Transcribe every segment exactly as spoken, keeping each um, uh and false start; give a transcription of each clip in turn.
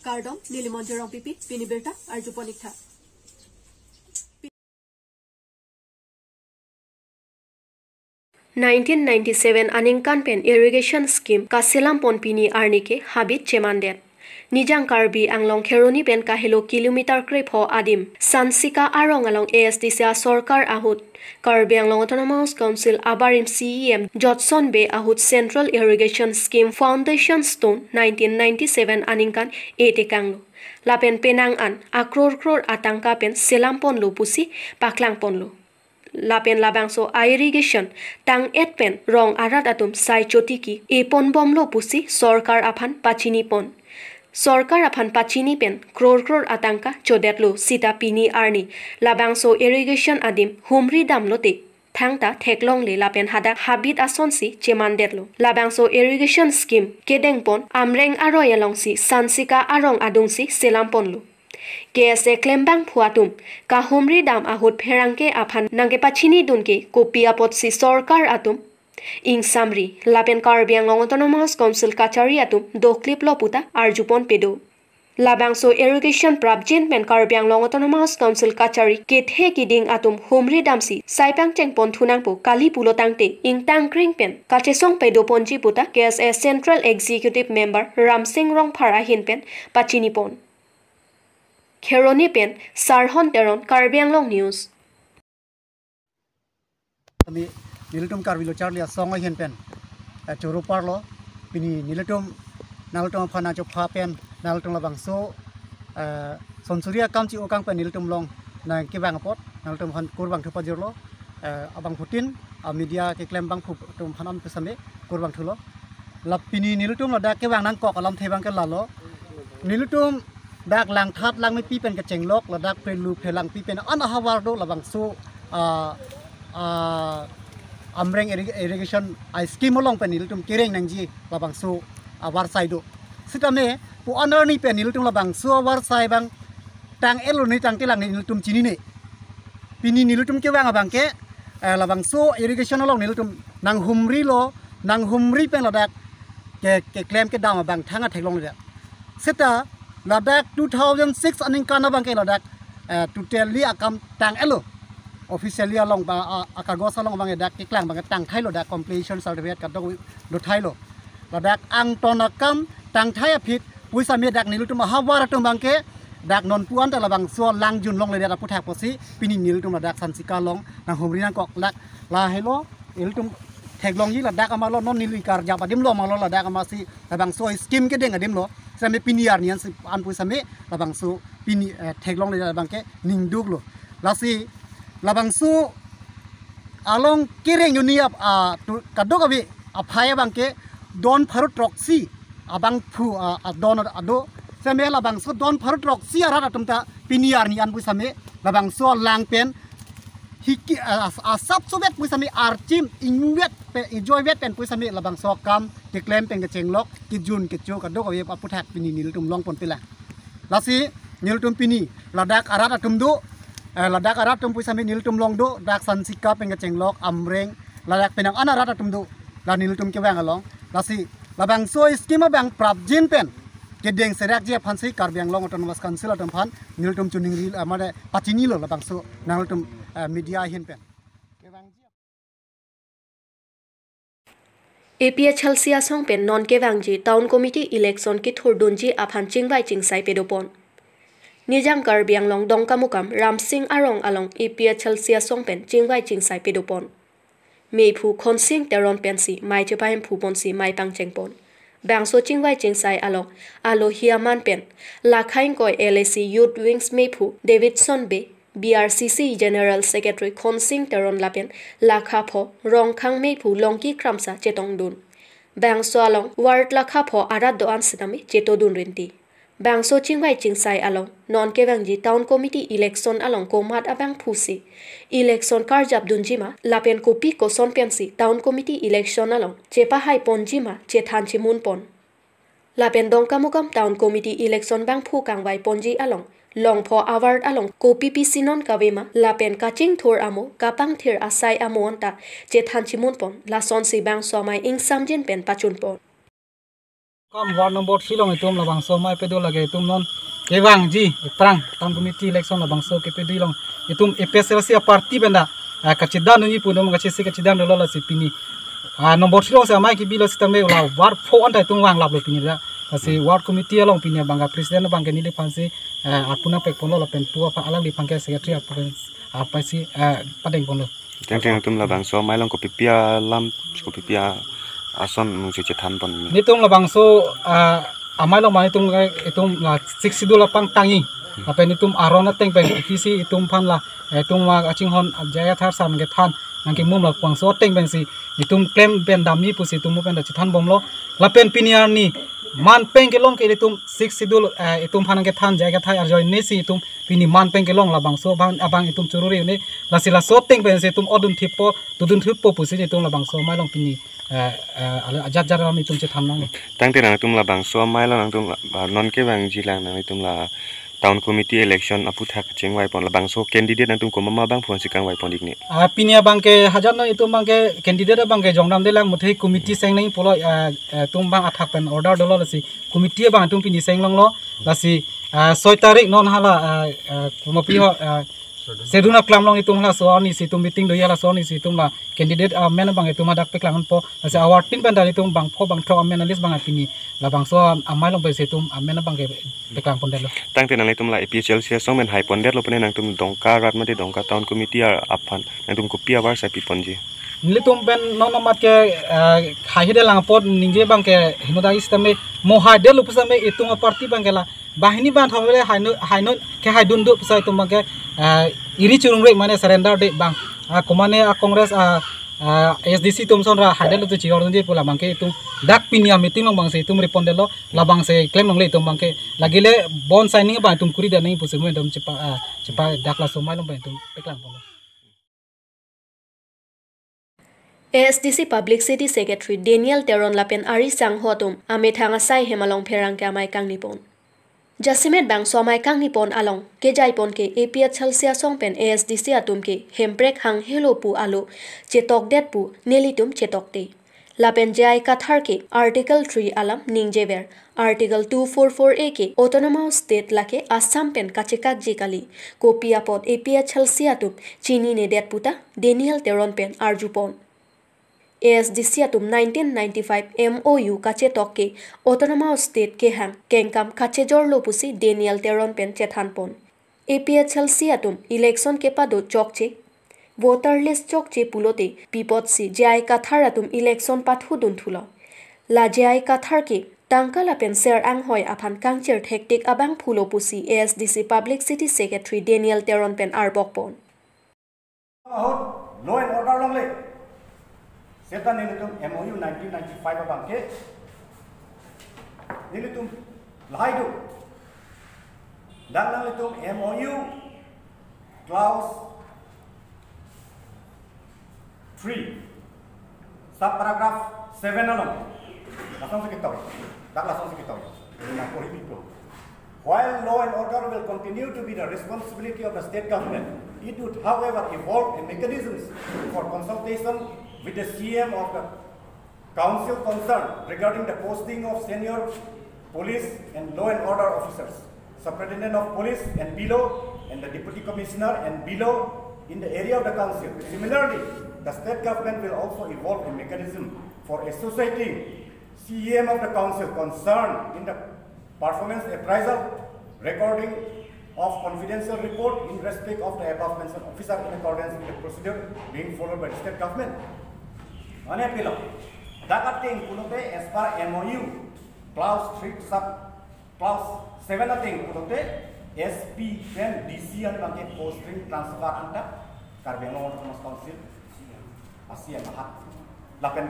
Kardom, neli Monjir Rongpipi, pini birta arjupon ik tha. Nineteen ninety-seven aningkan pen irrigation scheme kaselam pon pini arni ke habit chemandet. Nijang Karbi Anglong Kheroni pen kahelo kilometer krepho adim Sansika arong along A S D C asorkar ahut Karbi Anglong Autonomous Council abarim C E M Jotson Bey ahut Central Irrigation Scheme Foundation Stone nineteen ninety-seven aningkan etekanglo. Lapen penang an akror kror atangka pen selam ponlo pusi paklang ponlo. Lapen labangso a-irrigation tang-et pen rong arat atum sai chotiki epon bomlo pusi sorkar aphan pachini pon. Sorkar aphan pachini pen kror kror atangka chodetlo sita pini arni labangso irrigation adim humri damlote thangta theklongle lapen hadak habit asonsi chemandetlo. Labangso irrigation scheme kedeng pon Amreng aroi alongsi Sansika arong adungsi selam ponlo. K S A klembangphu atum kahumri dam ahut pherangke aphan nangkepachinidun ke kopi apotsi sorkar atum ingsamri lapen Karbi Anglong Autonomous Council kachari atum dokliplo puta arjupon pedo. Labangso irrigation prapjin pen Karbi Anglong Autonomous Council kachari kethe kiding atum humri damsi sai pangcheng pon thunangpo kali pulo tangte ingtangkring pen kachesong pedo ponji puta K S A Central Executive Member Ramsing Rongphar ahin pen pachini pon. Kheroni pen Sarhon Teron, Karbi Anglong News. Kami nelitum Karbi Lo Charli Asong ahin pen, eh, choro parlo. Pini nelitum nanglitum aphan nangchopha pen nanglitum labangso, eh, sonsuri akam chi-o kang pen nelitum along nangkevang apot nanglitum aphan kurvangthu pajirlo. Eh, abangphutin, ah, media keklem bangphu atum aphan an pusitame kurvangthulo. La pini nelitum ladak kevang nangkok alamthe abangke lalo. Nelitum dak Langthat Langmepi pen kechenglok, ladak Phelu Phelangpi pen an ahavar do labangso, ah, ah, Amreng irri-, irrigation a-scheme along pen nelitum kereng nangji labangso avarsai do. Sitame pu an arni pen nelitum labangso avarsai abang tang-etlo ne tangte lang ne nelitum chinine. Pini nelitum kevang abangke, eh, labangso irrigation along nelitum nanghumrilo, nanghumri pen ladak ke, keklem kedam abang thang atheklongledet. Seta ladak two thousand six aningkan abangke ladak, eh, totally akam tang-etlo. Officially along ba, a, akagos along abang dak keklang abang tangthailo, dak completion certificate kadokave dothailo. Ladak angton akam tangthai aphi pusitame dak nelitum ahavar atum abangke dak nonpu anta labangso langjun longledet aphuthak pusi pini nelitum ladak Sansika along nanghumri nangkok lak lahelo. Nelitum theklongji ladak amalo, non neli karjap adimlo amalo, ladak amasi labangso scheme kedeng adimlo. Sitame pini arni ansi an pusitame labangso pini, eh, theklongledet abangke ningduklo. Lasi labangso along kereng unit ap, ah, tu, kadokave aphai abangke don pharo throksi abangphu, ah, ah, don ado. Sitame labangso don pharo throksi arat atum ta pini arni an pusitame labangso alang pen hiki, ah, as-, asap sovet pusitame archim ingvet pe, ingjoivet pen pusitame labangso akam keklem pen kechenglok, kejun kecho kadokave aphuthak pini nelitum longpon pelang. Lasi nelitum pini ladak arat atum do, eh, ladak arat atum pusitame nelitum along do, dak Sansika pen kechenglok, Amreng, ladak penang an arat atum do, la nelitum kevang along. Lasi labangso scheme abang prapjin pen kedeng serakji aphansi Karbi Anglong Autonomous Council atum aphan nelitum choningri, eh, mane pachinilo labangso nanglitum, eh, media ahin pen. A P H L C asong pen non kevangji Town Committee election kethurdunji aphan chingvai chingsai pedopon. Nijang Karbi Anglong Dongkamukam Ramsing arong along A P H L C asong pen chingvai chingsai pedopon. Meiphu Khonsing Teron pensi mei chepahemphu ponsi mei pangchengpon. Bangso chingvai chingsai along alohi aman pen Lakha ingkoi L A C Youth Wings meiphu Davidson Bey, B R C C General Secretary Khonsing Teron lapen Lakha pho Rongkhang meiphu Longki Kramsa chetongdun. Bangso along ward Lakha pho arat do-an sitame chetodun rinti. Bangso chingvai chingsai along non kevangji Town Committee election along komat abangphusi election karjapdunjima lapen kopi koson pensi Town Committee election along chepahaiponjima chethan chimunpon. Lapen Dongkamukam Town Committee election bangphu kangvaiponji along, longpho award along kopi pisi non kavema lapen kachingthur amo, kapangthir asai amo anta chethan chimunpon, lasonsi bangso amei ingsamjin pen pachunpon. Kam ward number three along itum labangso amei pado lake itum non kevangji aphrang town committee election labangso kepado along itum A P H L C a-party pen ta, ah, kachedam nangji pu itum kachisi kachedam dolo lasi pini, ah, number three alongsi amei kebilo sitame la ward four anta itum vanglaplo pini ta. Lasi ward committee along pini abang ke president abang ke neliphansi, ah, arpu nangpek ponlo lapen pu aphan alangliphan ke secretary aphan, aphansi, ah, padeng ponlo. Tangte nangtum labangso amei along kopipi alam, kopipi ason nangsi chethan pon? Nelitum labangso, ah, amei along ma itum, eh, itum la Sixth Schedule apangtangji. Lapen itum aron ateng pen kopisi itum aphan la, eh, itum ma kachinghon J I Kathar sir nangkethan, nangkemum labangso ateng pensi itum klem pen damji pusi itum pen ta chethan bomlo. Lapen pini arni man pen kelong ke itum Sixth Schedule, eh, itum aphan nangkethan J I Kathar arjoinesi itum pini man pen kelong labangso abang, abang itum choruri un-e, lasi laso ateng pensi itum odun thippo, dodun thippo pusi itum labangso amei along pini, eh, eh, ala ajat jat alam itum chethan nang. Tangte nangtum labangso amei along nangtum la, ah, non kevangji lang nangtum la town committee election aphuthak chingvai pon, labangso candidate nangtum komat ma abang phansi kangvai pon ikni? Ah, pini abang ke hajat non itum abang ke candidate abang ke jongdamde lang, muthe committee seng nangji pulo, ah, eh, itum abang athak pen order dolo lasi committee abang itum pini seng longlo lasi, ah, soi tarik non hala, ah, ah, komapi ho, ah, Seduna klam along itum halaso arnisi itum meeting doji, halaso arnisi itum la candidate amen abang itum hadak paklang ponpo. Lasi awartin pen ta itum bangpho bangthrok amen a-list abang pini labangso amei along pensi itum amen abang ke paklang pondetlo. Tangte nanglitum la A P H L C asong pen hai pondetlo pune nangtum Dongka rat mate Dongka town committee ar aphan nangtum kopi avar sa pi ponji? Nelitum pen non amat ke, eh, hai hede lang apot ningje abang ke henodak sitame mo haidetlo pusitame itum a-party abang ke la banghini bangthrok le haino, haino kehaidun do pusi itum abang ke, eh, iri churung rek mane surrender de abang. Ah, komane a-Congress, ah, ah, A S D C atum ason ra haidetlo tu chior dunji pu la abang ke itum dak pini a-meeting along abangsi itum ri pondetlo, labangsi klem longle itum abang ke. Lake le bond signing abang itum kuri det nangji pusi mo itum chepa, ah, chepa dak laso amei along abang itum paklang ponlo. A S D C Publicity Secretary Daniel Teron lapen ari sangho atum amethang asai hem along pherangke amei kangni pon. Jasemet bangso amei kangni pon along kejai pon ke A P H L C asong pen A S D C atum ke hemprek hang helo pu alo chetokdet pu nelitum chetokte. Lapen J I Kathar ke Article three alam ningjever, Article two four four A ke Autonomous State lake Assam pen kachekakji kali, kopi apot A P H L C atum chininedet pu ta Daniel Teron pen arjupon. A S D C atum nineteen ninety-five M O U kachetok ke Autonomous State kehang kengkam kachejorlo pusi Daniel Teron pen chethan pon. A P H L C atum election kepado chokche, voter list chokche pulote pi apotsi J I Kathar atum election pathu dunthulo. La J I Kathar ke tangka lapen ser anghoi aphan kangchir thektik abangphulo pusi A S D C Publicity Secretary Daniel Teron pen arbok pon. Ahut law and order longle. Seta nelitum M O U nineteen ninety-five abang ke nelitum lahai do. Dak nanglitum M O U clause three, subparagraph seven along. Lason si ketok. Dak lason si ketok. Nang prohibit ko. While law and order will continue to be the responsibility of the state government, it would, however, evolve a mechanisms for consultation with the C M of the council concerned regarding the posting of senior police and law and order officers, superintendent of police and below, and the deputy commissioner and below in the area of the council. Similarly, the state government will also evolve a mechanism for associating C M of the council concerned in the performance appraisal, recording of confidential report in respect of the above mentioned officer in accordance with the procedure being followed by the state government. Mane pilo, dak ateng pulote as per M O U clause three sub clause seven ateng pulote S P pen D C an abangke posting transfer anta Karbi Anglong Autonomous Council a C M ahat. Lapen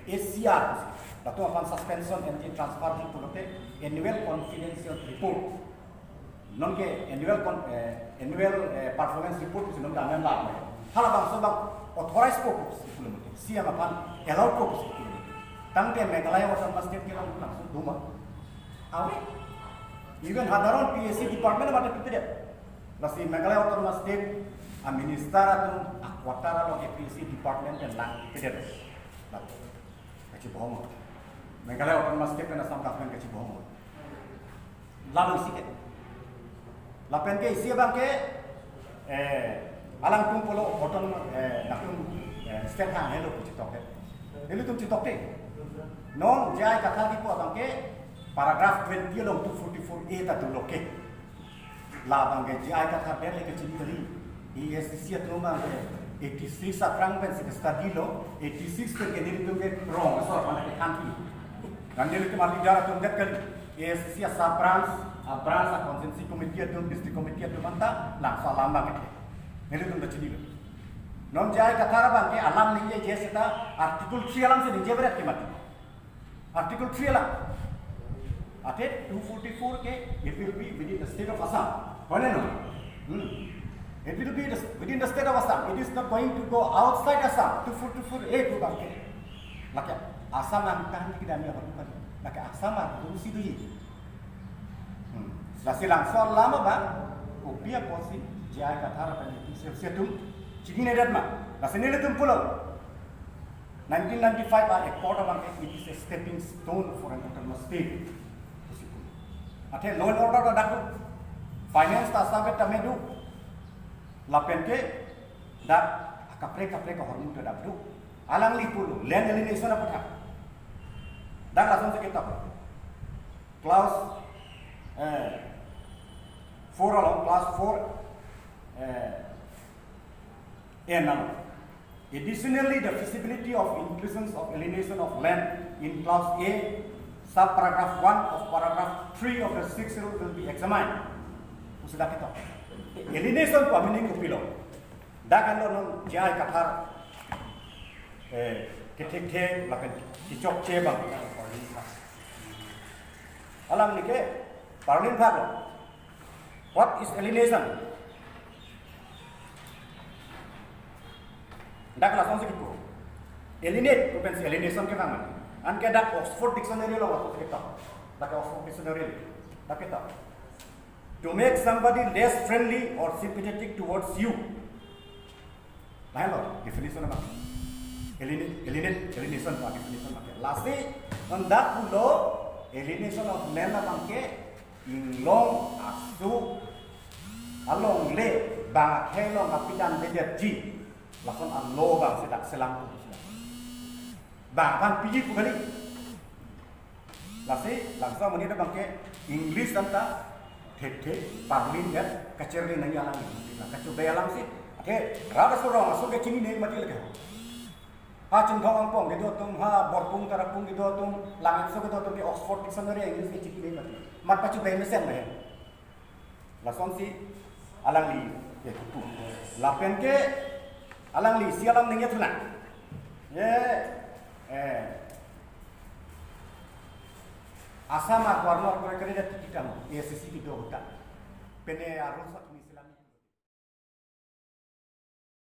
A C R, latum aphan suspension and transfer pulote annual confidential report. Nonke annual con-, eh, annual, eh, performance report pusi nonke amen la. Halabangso abang authorize po pusi pulo mate. C M aphan allow po pusi pulo mate. Tangte Meghalaya Autonomous State ke lang langsung duma. Awe. Even hadaron P A C department mate pipedet. Lasi Meghalaya Autonomous State a-minister atum a-quarter along P A C department pen lang pipedet. Lasi kachibohong. Meghalaya Autonomous State pen Assam Government kachibohong. Lalu isi ke. Lapen ke isi abang ke, eh, alangtum pulo oton, eh, latum, eh, state hang helo pu chitok ke. Nelitum chitok te. Non J I Kathar kipu abang ke paragraph twenty along two forty-four A ta dolo ke. Labang ke J I Kathar det le kachini kali. ASDC atum abang ke eighty-six aphrang pensi ke-study lo, eighty-six pen ke nelitum ke rong asor mana ke kanti. Dan nelitum a-leader atum det kali. ASDC a-sub branch, a-branch, a-constituency committee atum, district committee atum anta langso alam abang ke. Nelitum ta chinilo. Non J I Kathar abang ke alam ningje je seta Article three alam si ningje beret ke mati. Article three alam. Athe two forty-four ke, it will be within the state of Assam. Hoi ne no? Hmm. It will be the, within the state of Assam. It is not going to go outside Assam. Two forty-four A pu abang ke. Lake Assam angtan ki dami apa bukan? Lake Assam angtan si do ye. Hmm. Lasi langso alam abang, kopi apotsi J I Kathar pen APHLC atum chininedetma. Lasi nelitum pulo. Nineteen ninety-five a-accord abang ke, it is a stepping stone for an autonomous state. Athe law and order ta dak do. Finance ta asap tame do. Lapen ke dak kaprek kaprek ahormu ta dak do. Alangli pulo, land alienation aputhak. Dak lason si ketok. Clause, eh, four along, clause four, eh, N along. Additionally, the feasibility of inclusions of alienation of land in clause A, subparagraph one of paragraph three of the sixth schedule will be examined. Pusi dak ketok. Alienation pu a-meaning kopilo? Dak anlo non J I Kathar, eh, kethekthe lapen kechokche abang. Alangli ke parlin phak lo. What is alienation? Dak lason si kipu. Alienate pu pensi alienation kevang mati. Anke dak Oxford Dictionary along lason si ketok. Dak Oxford Dictionary. Dak ketok. To make somebody less friendly or sympathetic towards you. Lahenlo definition abang. Alienate, alienate, alienation abang definition abang. Lasi non dak pulo alienation of land abang ke inglong aso alongle bang akhei along kapidamdedetji. Lason a-law abang si dak selam pu si dak. Bang aphan piji pu kali. Lasi langso amonit abang ke English anta thekthe parlin ya kacherli nangji alam ini. Kachobei alam si. Athe rat aso rong aso ke chinine mati lake. Ha Chinthong Wangpong kedo atum, ha Borpung Tarapung kedo atum, Langso kedo atum ke Oxford Dictionary English ke chinine mati. Mat pachobei mesen lahen. Lasonsi alangli ke kipu. Lapen ke alangli isi alam ningje thulang. Ye, eh, Assam a-Governor kore kore da titi tamo, ASDC kedo ahut ta. Pine a-rules atum